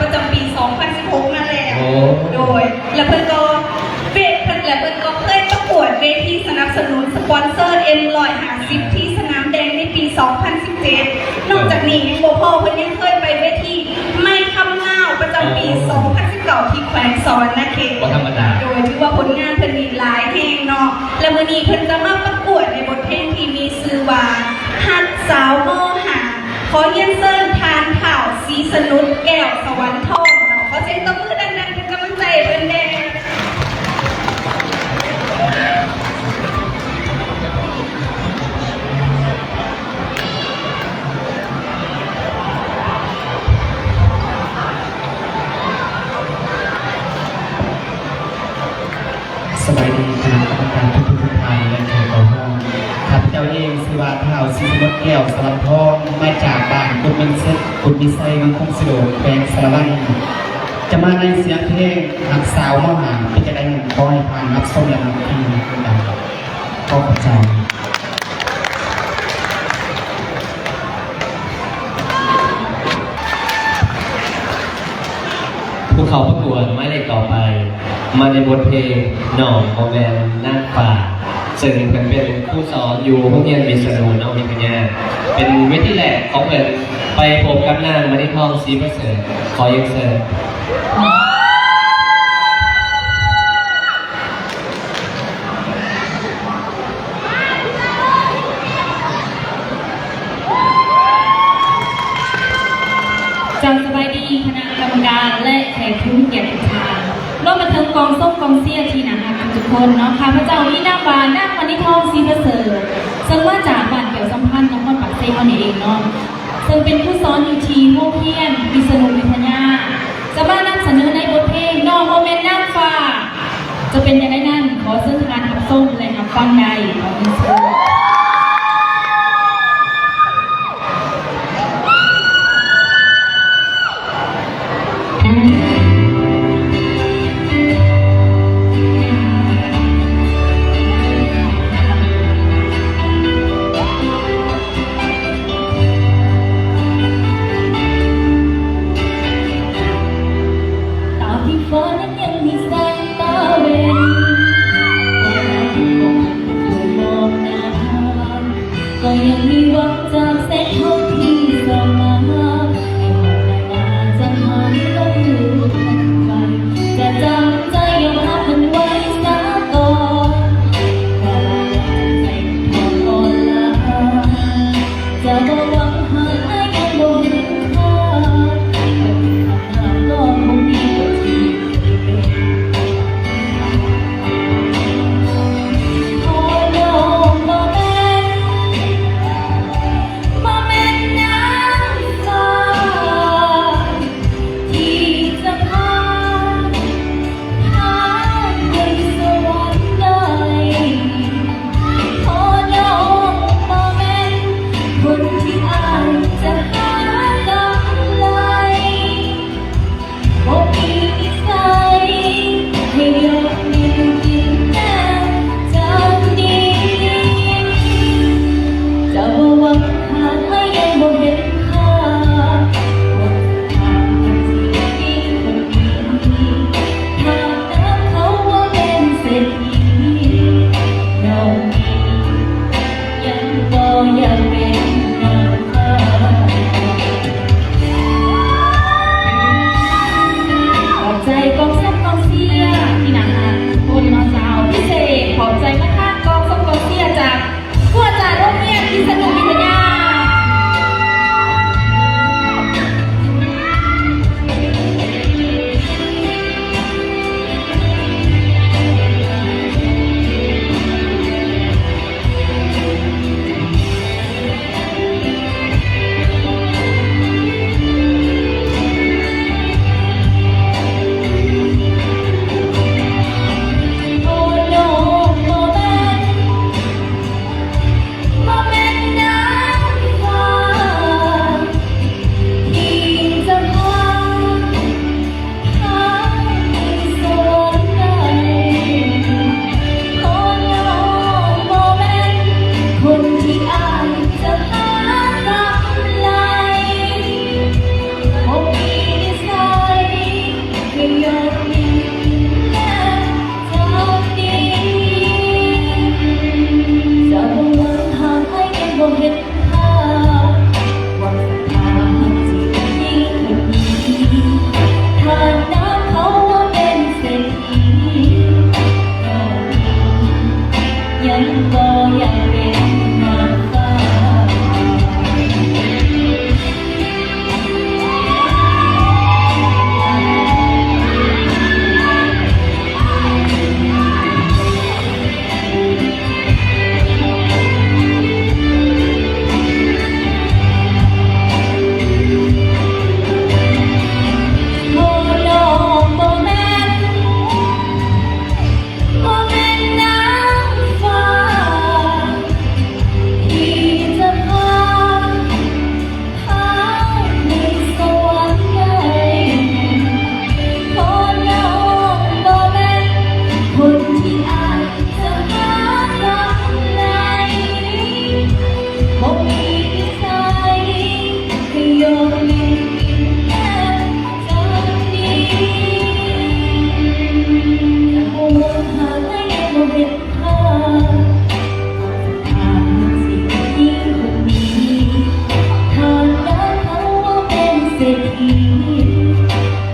ປະຈຳປີສອງພັນສິບຫົກນັ້ນແຫຼະ. ໂອ້ ໂດຍ ແລະເພິ່ນກໍ ເວ ເພິ່ນ ແລະເພິ່ນກໍເຄີຍປະກວດເວທີສະໜັບສະໜູນສະປອນເຊີ ເອັມຮ້ອຍຫ້າສິບ ທີ່ສະໜາມແດງໃນປີສອງພັນສິບເຈັດ. ນອກຈາກນີ້ຍັງບໍ່ພໍ ເພິ່ນຍັງເຄີຍໄປເວທີໄມຄຳລາວປະຈຳປີ ໂອ້ ສອງພັນສິບເກົ້າ ທີ່ແຂວງສະຫວັນນະເຂດ. ບໍ່ທຳມະດາ. ໂດຍ ຖືວ່າຜົນງານເພິ່ນນີ້ຫຼາຍແຮງເນາະ ແລະມື້ນີ້ເພິ່ນຈະມາປະກວດໃນບົດເພງທີ່ມີຊື່ວ່າ ຮັກສາວມໍຫ້າ. ຂໍຮຽນເຊີນທ່ານທ້າວ ສີສະໜຸດ ແກ້ວສະຫວັນທອງ. ຂໍສຽງຕົບມືດັງໆ ເປັນກຳລັງໃຈໃຫ້ເພິ່ນແດ່. ສະບາຍດີຄະນະກຳມະການທຸກໆທ່ານ ແລະແຂກເຂົ້າຮ່ວມ. ຂ້າພະເຈົ້າເອງຊື່ວ່າ ທ້າວ ສີສະໜຸດ ແກ້ວສະຫວັນທອງ ມາຈາກບ້ານກຸດມິນເຊ ກຸດມີໄຊ ເມືອງຄົງສະໂດນ ແຂວງສາລະວັນ ຈະມາໃນສຽງເພງຮັກສາວມໍຫ້າ ເປັນຈັ່ງໃດນັ້ນ ຂໍໃຫ້ທ່ານຮັບຊົມ ແລະຮັບຟັງນຳກັນ. ຂໍຂອບໃຈ. ຜູ້ເຂົ້າປະກວດໝາຍເລກຕໍ່ໄປ ມາໃນບົດເພງນ້ອງບໍ່ແມ່ນນາງຟ້າ ເຊິ່ງເພິ່ນເປັນຄູສອນຢູ່ໂຮງຮຽນວິສະນຸນະວິທະຍາ ເປັນເວທີແລກຂອງເພິ່ນ. ໄປພົບກັບນາງມະນີທອງ ສີປະເສີດ. ຂໍຮຽນເຊີນ. ເຈົ້າ ສະບາຍດີຄະນະກຳມະການ ແລະແຂກຜູ້ມີກຽດທຸກທ່ານ ລວມໄປເຖິງກອງຊົມກອງເຊຍທີ່ໜ້າຮັກທຸກໆຄົນເນາະ. ຂ້າພະເຈົ້າມີນາມວ່າ ນາງມະນີທອງ ສີປະເສີດ ເຊິ່ງມາຈາກບ້ານແກ້ວສຳພັນ ນະຄອນປາກເຊເຮົານີ້ເອງເນາະ. ເຊິ່ງເປັນຄູສອນຢູ່ທີ່ໂຮງຮຽນວິສະນຸວິທະຍາ ຈະມານຳສະເໜີໃນບົດເພງນ້ອງບໍ່ແມ່ນນາງຟ້າ. ຈະເປັນຢ່າງໃດນັ້ນ ຂໍເຊີນທ່ານຮັບຊົມ ແລະ ຮັບຟັງໄດ້. ຂໍເຊີນ. ຕາມທີ່ຟ້ານັ້ນຍັງມີແສງຕາເວັນ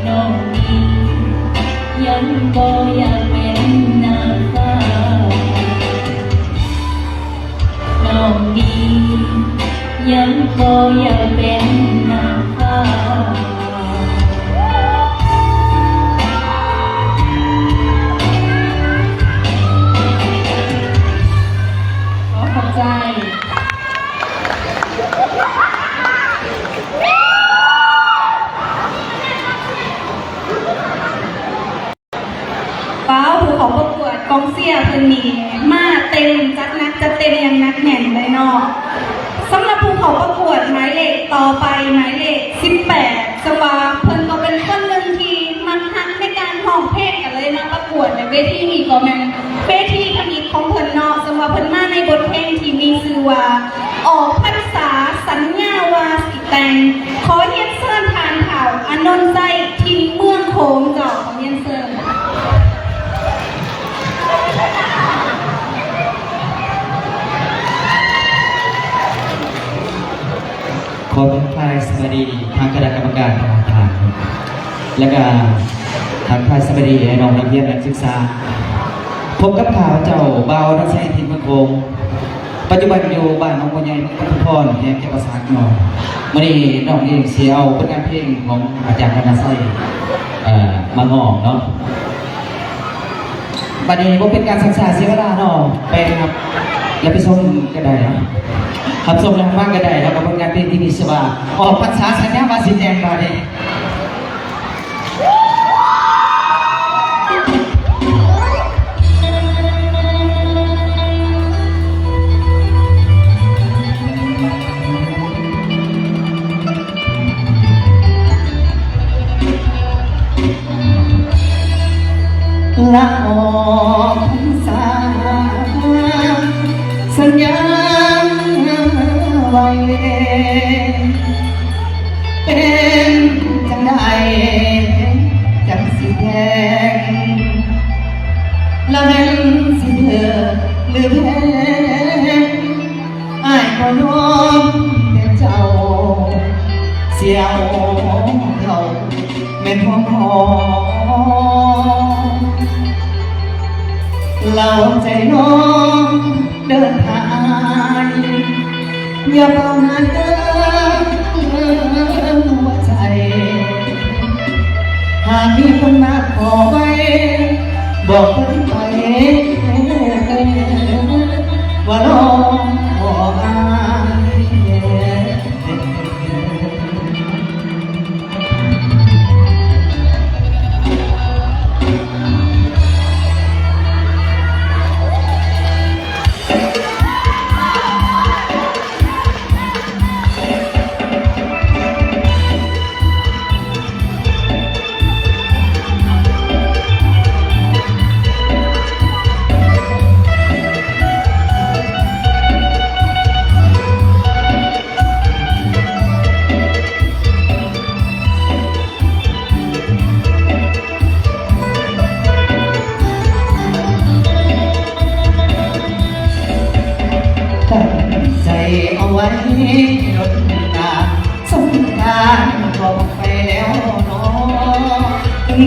ນ້ອງນີ້ຍັງບໍ່ຢາກເປັນນາງຟ້າ ນ້ອງນີ້ຍັງບໍ່ຢາກເປັນນາງຟ້າ. ຂໍຂອບໃຈ. ວ້າວ ຜູ້ເຂົ້າປະກວດ ກອງເຊຍເພິ່ນນີ້ມາເຕັມ ຈັດໜັກຈັດເຕັມຢ່າງໜັກແໜ້ນເລີຍເນາະ. ສຳລັບຜູ້ເຂົ້າປະກວດໝາຍເລກຕໍ່ໄປ ໝາຍເລກສິບແປດ ເຊິ່ງວ່າເພິ່ນກໍເປັນຄົນໜຶ່ງທີ່ມັກຮັກໃນການຮ້ອງເພງ ກໍເລີຍມາປະກວດໃນເວທີນີ້ ກໍແມ່ນເວທີທຳອິດຂອງເພິ່ນເນາະ. ເຊິ່ງວ່າເພິ່ນມາໃນບົດເພງທີ່ມີຊື່ວ່າ ອອກພັນສາສັນຍາວ່າຊິແຕ່ງ. ຂໍຮຽນເຊີນທ່ານທ້າວ ອານົນໄຊ ຖິ່ນເມືອງໂຂງເຈົ້າ ຂໍຮຽນເຊີນ. ຂໍທັກທາຍສະບາຍດີທາງຄະນະກຳມະການທະນາຄານ ແລະກະທັກທາຍສະບາຍດີອ້າຍນ້ອງນັກຮຽນນັກສຶກສາ. ພົບກັບຂ້າພະເຈົ້າ ບ່າວ ອານົນໄຊ ຖິ່ນເມືອງໂຂງ ປັດຈຸບັນຢູ່ບ້ານໜອງບົວໃຫຍ່ ເມືອງປະທຸມພອນ ແຂວງຈຳປາສັກເນາະ. ມື້ນີ້ນ້ອງເອງຊິເອົາຜົນງານເພງຂອງອາຈານ ອານົນໄຊ ເອີ ມາຮ້ອງເນາະ. ບັດນີ້ບໍ່ເປັນການຊັກຊ້າເສຍເວລາເນາະ ໄປຮັບ ແລະໄປຊົມກັນໄດ້ເນາະ. ຮັບຊົມແລະຮັບຟັງກັນໄດ້ເນາະ ກັບຜົນງານເພງທີ່ມີຊື່ວ່າ ອອກພັນສາສັນຍາວ່າຊິແຕ່ງ ບາດນີ້. ລະອອກພັນສາສັນຍາໄວ້ ເປັນຈັ່ງໃດຈັ່ງຊິແພງ ລະແມ່ນຊິເທີກຫຼືແພງ ອ້າຍກໍຍອມແຕ່ເຈົ້າ ຊິເອົາເຈົ້າແມ່ນຫົວໝໍ ເລົ່າໃຈນ້ອງເດີທ່ານ ຢ່າເວົ້ານານເດີຫົວໃຈ ຫາກມີຄົນມາຂໍໄວ້ ບອກເພິ່ນໄປ ວ່າລອງຂໍອາຍ. ຕັ້ງໃຈເອົາໄວ້ດົນນານ ສົງການກໍໄປແລ້ວເນາະ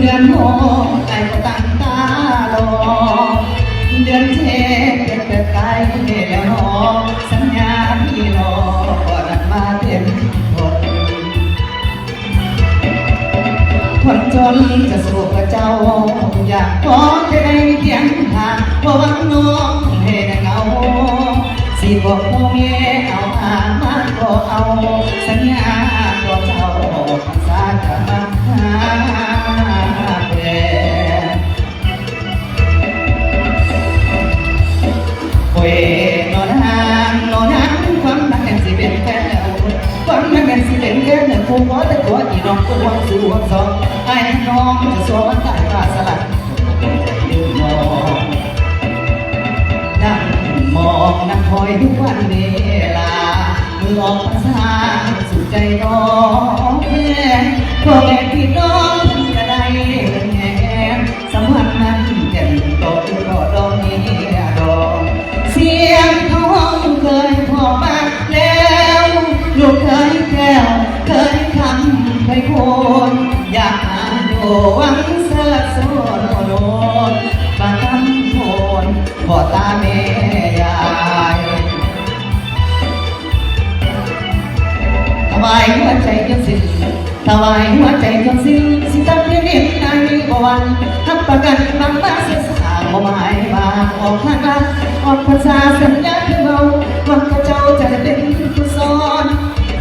ເດືອນຫົກອ້າຍກໍຕັ້ງຕາລໍ ເດືອນເຈັດເດືອນແປດໃກ້ແລ້ວເນາະ ສັນຍາທີ່ລໍກໍນັດມາເຕັມທົນ. ຄົນຈົນຈະສູ້ພະເຈົ້າ ຢາກຂໍແຕ່ໄດ້ຄຽງຂ້າງ ບໍ່ຫວັງນ້ອງໃຫ້ນາງເງົາ ຊິບອກພໍ່ແມ່ເອົາອາມາກໍເອົາ ສັນຍາຕໍ່ເຈົ້າ ພາສາຈະມາຫາແປ. ໂອ້ຍ ນ້ອງນາງ ນ້ອງນາງ ຄວາມຮັກແມ່ນຊິເປັນແຟນແລ້ວ ຄວາມຮັກແມ່ນຊິເປັນແຟນແລ້ວ ຜູ້ຂໍແຕ່ຕົວທີ່ນ້ອງ ຜູ້ຫວັງສູ່ຫວັງສອງ ອ້າຍນ້ອງຈະສວນຕາຍວ່າສະຫຼາຍ ບໍ່ເປັນໃຈລືມນ້ອງ ນັ່ງມອງນັ່ງຄອຍທຸກວັນເວລາ ມື້ອອກພັນສາສຸດໃຈນ້ອງແພງ ພໍ່ແມ່ພີ່ນ້ອງເພິ່ນກະໄດ້ເບິ່ງແຍງ ສຳພັນນັ້ນແກ່ນໂຕຄືພໍ່ດອງເມຍດອງ ສຽງທອງເຄີຍພໍມາແລ້ວ ລູກເຂີຍແກ້ວເຂີຍຄຳໄພໂຄ ຢາກຫາຢູ່ວັງເສີດໂສນໂອໂນນ ປະຈຳໂພນພໍ່ຕາແມ່ຍາຍ ຖວາຍຫົວໃຈຈົນສິ້ນ ຖວາຍຫົວໃຈຈົນສິ້ນ ຊິຕັດແຜ່ນດິນໃນບໍ່ຫວັ່ນ ຮັບປະກັນບັງບາເສດສາ ບໍ່ໝາຍວ່າອອກທາງລັດ ອອກພັນສາສັນຍາຄືເວົ້າ ຫວັງວ່າເຈົ້າຈະໄດ້ເປັນຜູ້ສອນ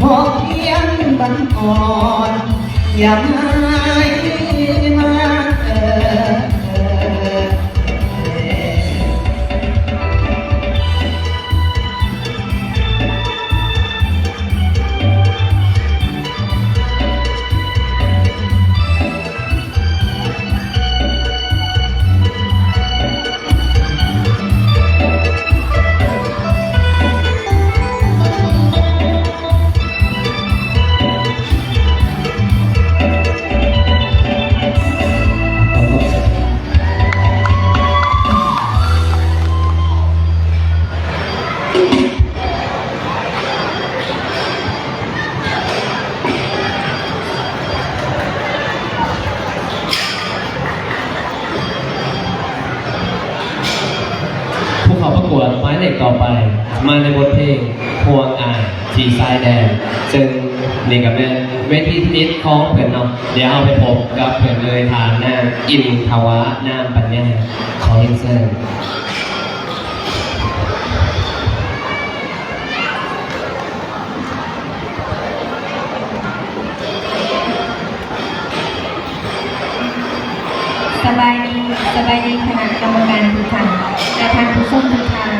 ພໍພຽງບັງອ່ອນ ຢ່າຫາຍມາເອີ. ຜູ້ເຂົ້າປະກວດໝາຍເລກຕໍ່ໄປ ມາໃນບົດເພງ ຫ່ວງອ້າຍທີ່ຊາຍແດນ ເຊິ່ງນີ້ກໍແມ່ນເວທີທຳອິດຂອງເພິ່ນເນາະ. ດຽວເຮົາໄປພົບກັບເພິ່ນເລີຍ ທ່ານນາງ ອິນທະວາ ນາມປັນຍາ ຂໍຮຽນເຊີນ. ສະບາຍດີ, ສະບາຍດີຄະນະກຳມະການທຸກທ່ານ ແລະ ທ່ານຜູ້ຊົມທຸກທ່ານ.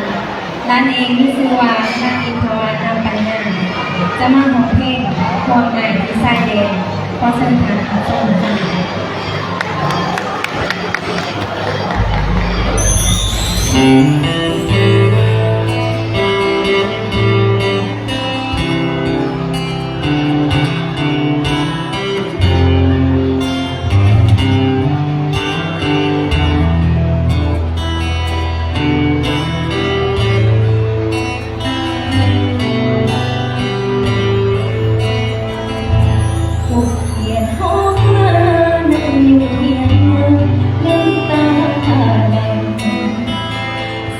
ຫຼານເອງມີຊື່ວ່າ ນາງ ອິນທະວາ ນາມປັນຍາ ຈະມາຮ້ອງເພງ ຫ່ວງອ້າຍທີ່ຊາຍແດນ. ຂໍເຊີນທ່ານຜູ້ຊົມທຸກທ່ານ.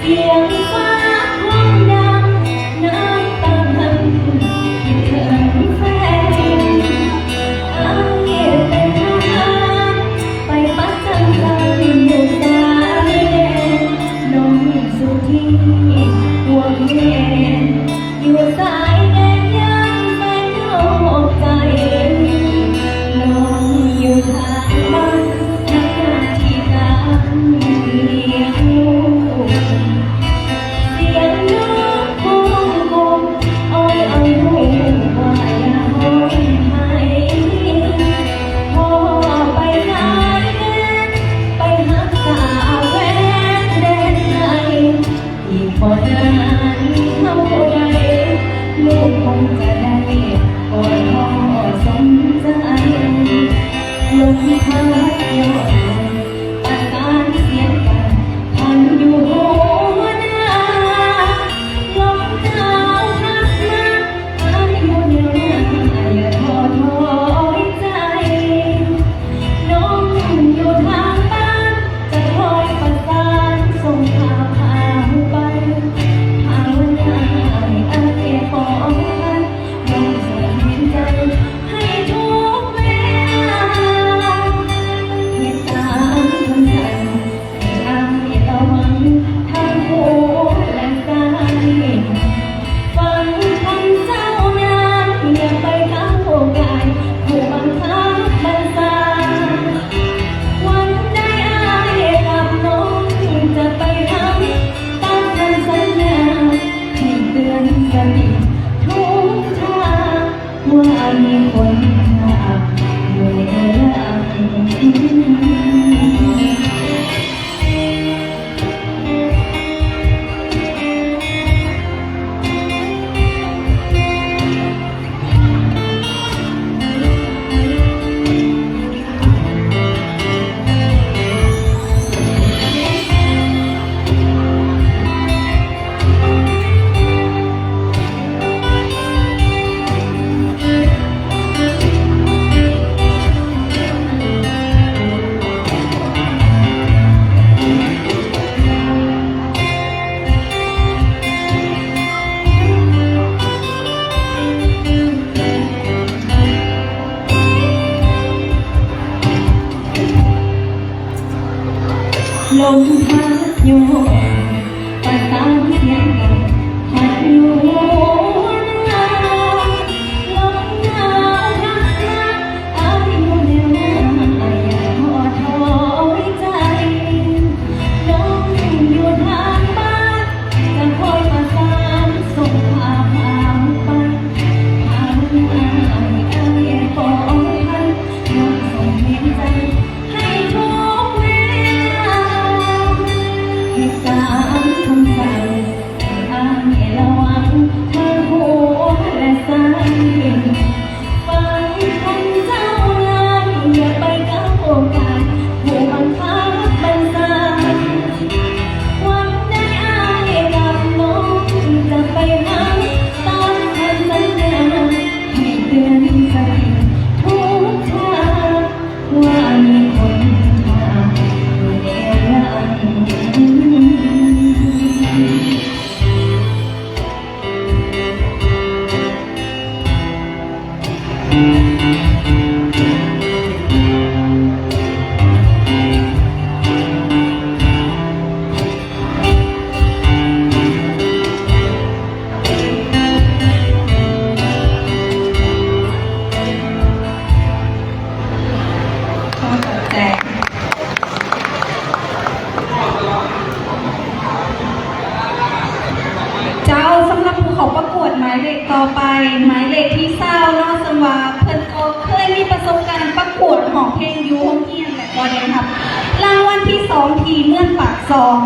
ສຽງຟ້າຄວາມດັງ ນ້ຳຕາພັນ ຄິດເຖິງແຟນ. ອ້າຍເປັນທະຫານ ໄປປະຈຳການຢູ່ຊາຍແດນ. ນ້ອງສຸທີ ຫ່ວງແຫນ ຢູ່ຊາຍແດນ ຢ້ານແຟນນອກໃຈ. ນ້ອງຢູ່ທາງບ້ານ ທຳໜ້າທີ່ການລ້ຽງລູກ. ສຽງນົກຮ້ອງໂຮມ ອ້ອຍເອົາລູກວ່າຢ່າຮ້ອງໄຫ້. ພໍ່ໄປຊາຍແດນ ໄປຮັກສາແຟນແດນໄກ. ອີກບໍ່ນານເທົ່າໃດ ລູກຄົງຈະໄດ້ກອດພໍ່ສົມໃຈ. ລົມພັດຍອດ ປະສານສຽງກັນ ພັນຢູ່ຫົວໜ້າ. ລົມໜາວພັດມາ ອາຍຸແນວໜ້າ ຢ່າທໍ້ຖອຍໃຈ. ນ້ອງຢູ່ທາງບ້ານ ຈະຄອຍປະສານ ສົ່ງຂ່າວພາໄປ. ພາວະນາໃຫ້ອ້າຍປອດໄພ ນ້ອງສະເທືອນໃຈໃຫ້ທຸກເວລາ. ເຮັດຕ ລົມພັດໂຍກປະສານສຽງກັນ ພັດຢູ່ນາວ ລົມໜາວພັດມາ ອາຍຢູ່ແນວໜ້າ ຢ່າທໍ້ຖອຍໃຈ ນ້ອງຢູ່ທາງບ້ານ ຈະຄອຍປະສານ ສົ່ງພາພາໄປ ພາເບິ່ງອ້າຍ ອ້າຍປອດໄພ ນ້ອງສົ່ງແຮງໃຈ ໃຫ້ທຸກເວລາ ເຮັດຕາມຄຳສັ່ງ ໃຫ້ອ້າຍລະວັງທັງຫົວແລະໃສ ຟັງຄຳເຈົ້ານາງ ຢ່າໄປກ້າວກາຍ ຜູ້ບັງຄັບບັນຊາ ວັນໃດອ້າຍກັບນ້ອງຈະໄປຫາ ຕາມຄຳສັນຍາ ໃຫ້ເຕືອນສະຕິທຸກທ່ານ ວ່າມີຄົນຮັກຢູ່ແນວຫຼັງ. ຂໍຂອບໃຈ. ເຈົ້າ, ສຳລັບຜູ້ເຂົ້າປະກວດໝາຍເລກຕໍ່ໄປ ໝາຍເລກທີຊາວເນາະ, ເຊິ່ງວ່າເພິ່ນກໍເຄີຍມີປະສົບການປະກວດຮ້ອງເພງຢູ່ໂຮງຮຽນ ແລະ ກໍໄດ້ຮັບລາງວັນທີສອງທີ່ເມືອງປາກຊ່ອງ.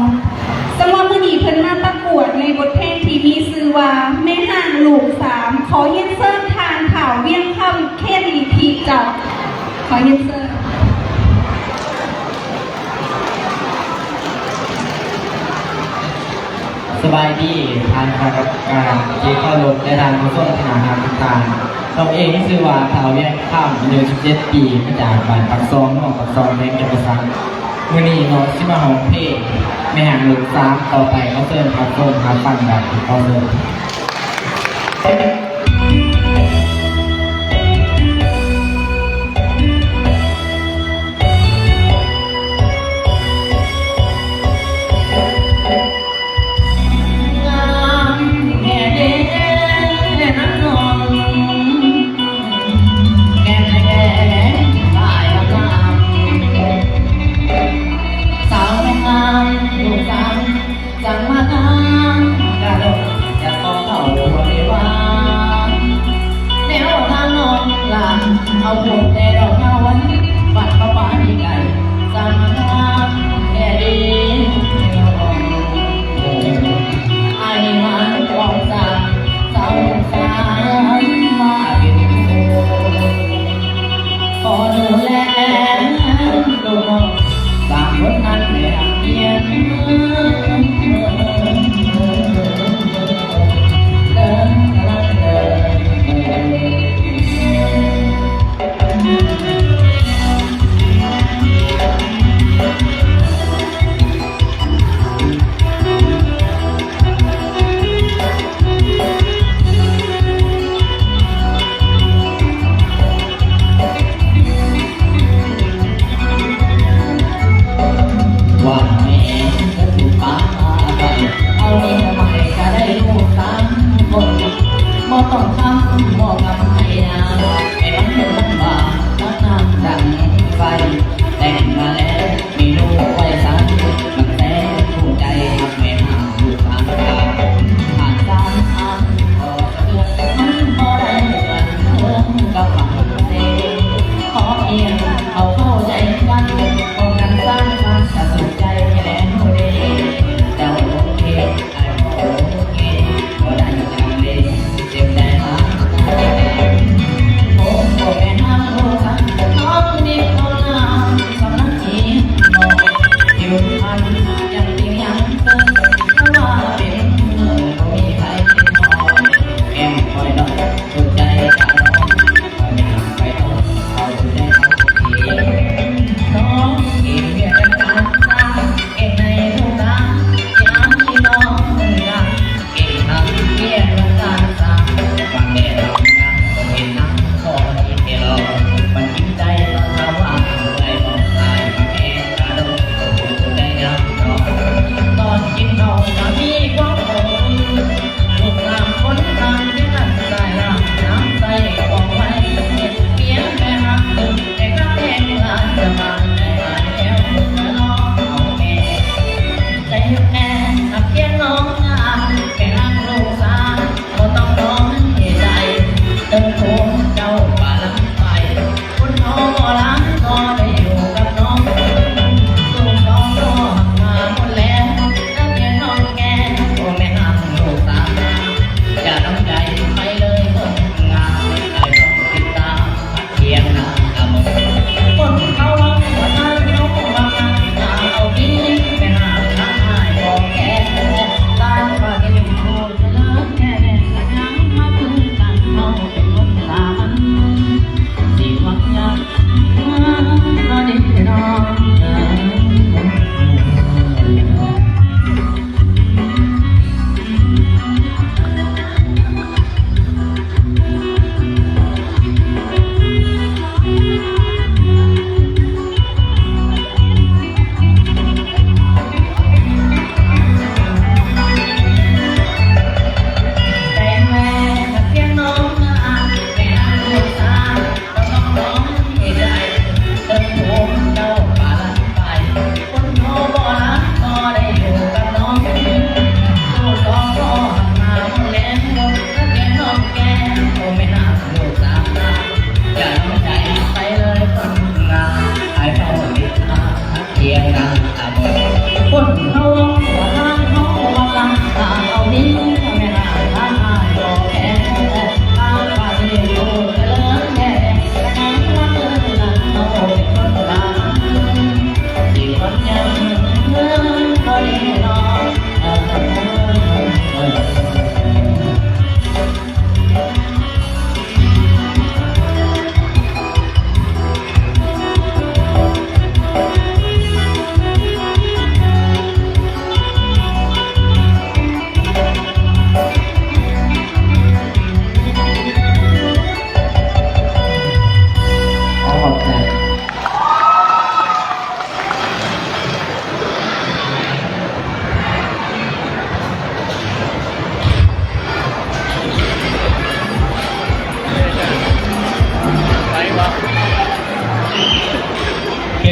ສຳລັບມື້ນີ້ເພິ່ນມາປະກວດໃນບົດເພງທີ່ມີຊື່ວ່າ ແມ່ຮ້າງລູກສາມ. ຂໍຮຽນເຊີນທ່ານທ້າວ ວຽງຄຳ ເຄນລິທິເຈົ້າ. ຂໍຮຽນເຊີນ. ສະບາຍດີທ່ານຄະນະກຳມະການທີ່ເຄົາລົບ ແລະ ທ່ານຜູ້ຊົມທີ່ໜ້າຮັກທຸກທ່ານ. ຕົນເອງຊື່ວ່າ ທ້າວ ວຽງຄຳ ອາຍຸສິບເຈັດປີ ມາຈາກບ້ານປາກຊ່ອງ ເມືອງປາກຊ່ອງ ແຂວງຈຳປາສັກ. ມື້ນີ້ນ້ອງຊິມາຮ້ອງເພງແມ່ຮ້າງລູກສາມ. ຕໍ່ໄປຂໍເຊີນຮັບຊົມຮັບຟັງໄດ້. ຂໍເຊີນ.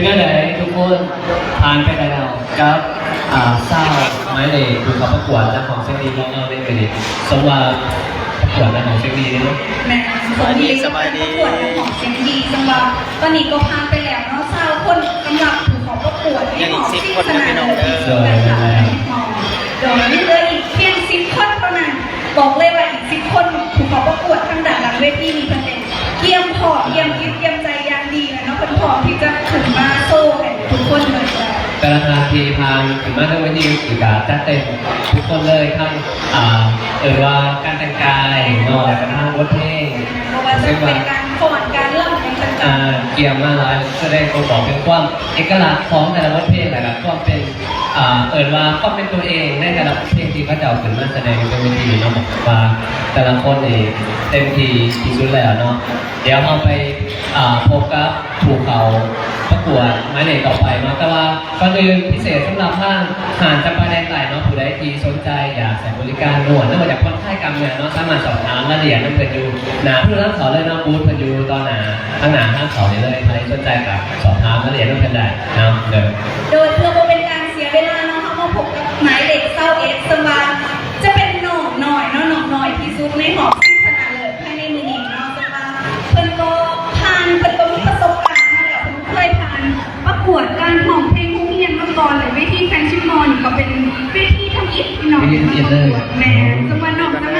ເປັນຈັ່ງໃດທຸກຄົນ ຜ່ານໄປແລ້ວກັບ ອ່າ ຊາວໝາຍເລກຜູ້ເຂົ້າປະກວດນາຂອງສຽງດີຂອງເຮົາໃນມື້ນີ້. ສົມວ່າປະກວດນາຂອງສຽງດີເນາະ. ແມ່ນ ສະບາຍດີ ສະບາຍດີ ປະກວດນາຂອງສຽງດີ ເຊິ່ງວ່າຕອນນີ້ກໍຜ່ານໄປແລ້ວເນາະ ຊາວຄົນ ສຳລັບຜູ້ເຂົ້າປະກວດໃນຮອບຊິງຊະນະເລີດທີ່ສຸດ ໂດຍ ແມ່ນແລ້ວ ໂດຍ ຍັງເຫຼືອອີກພຽງສິບຄົນເທົ່ານັ້ນ. ບອກເລີຍວ່າອີກສິບຄົນຜູ້ເຂົ້າປະກວດທາງດ້ານຫຼັງເວທີນີ້ ເພິ່ນໄດ້ກຽມພ້ອມ ກຽມຈິດກຽມໃຈຢ່າງດີແລ້ວເນາະ ເພິ່ນພ້ອມທີ່ຈະຂຶ້ນມາໂຊໃຫ້ທຸກຄົນເບິ່ງແລ້ວ. ແຕ່ລະທ່ານທີ່ຜ່ານຂຶ້ນມາເທິງເວທີກໍຈັດເຕັມທຸກຄົນເລີຍ ທັງ ອ່າ ເອີ້ນວ່າການແຕ່ງກາຍເນາະ ແລ້ວກໍທັງບົດເພງ ບໍ່ວ່າຈະເປັນການຟ້ອນ ການລຳຫຍັງຕ່າງໆ ອ່າ ກຽມມາຫຼາຍ ສະແດງບົ່ງບອກເຖິງຄວາມເອກະລັກຂອງແຕ່ລະບົດເພງ ແລ້ວກໍຄວາມເປັນ ອ່າ ເອີ້ນວ່າຄວາມເປັນຕົວເອງໃນແຕ່ລະເພງທີ່ເຂົາເຈົ້າຂຶ້ນມາສະແດງຢູ່ເທິງເວທີເນາະ. ບອກວ່າແຕ່ລະຄົນນີ້ເຕັມທີ່ທີ່ສຸດແລ້ວເນາະ. ດຽວເຮົາໄປ ອ່າ ພົບກັບຜູ້ເຂົ້າປະກວດໝາຍເລກຕໍ່ໄປເນາະ. ແຕ່ວ່າກ່ອນອື່ນ ພິເສດສຳລັບທາງຮ້ານຈຳປາແດນໃຕ້ເນາະ ຜູ້ໃດທີ່ສົນໃຈຢາກໃຊ້ບໍລິການນວດ ຫຼືວ່າຢາກຜ່ອນຄາຍກ້າມເນື້ອເນາະ ສາມາດສອບຖາມລາຍລະອຽດນຳເພິ່ນຢູ່ໜ້າປະຕູທາງເຂົ້າເລີຍເນາະ. ບູດເພິ່ນຢູ່ຕໍ່ໜ້າ ທາງໜ້າທາງເຂົ້ານີ້ເລີຍ. ໃຜສົນໃຈກໍ ສອບຖາມລາຍລະອຽດນຳເພິ່ນໄດ້ເນາະ. ໂດຍ ໂດຍເພື່ອບໍ່ເປັນການເສຍເວລາເນາະ ເຮົາມາພົບກັບໝາຍເລກຊາວເອັດ ເຊິ່ງວ່າຈະເປັນນ້ອງນ້ອຍເນາະ ນ້ອງນ້ອຍທີ່ສຸດໃນຮອບຊິງຊະນະເລີດພາຍໃນມື້ນີ້ເນາະ. ເຊິ່ງວ່າເພິ່ນກໍຜ່ານ ເພິ່ນກໍມີປະສົບການມາແລ້ວ ເພິ່ນເຄີຍຜ່ານປະກວດການຮ້ອງເພງໂຮງຮຽນມາກ່ອນ ແລະ ເວທີແຟນຊິມມອນກໍເປັນເວທີທຳອິດເນາະ ເວທີທຳອິດເລີຍ ແມ່ນ. ເຊິ່ງວ່ານ້ອງສາມາດ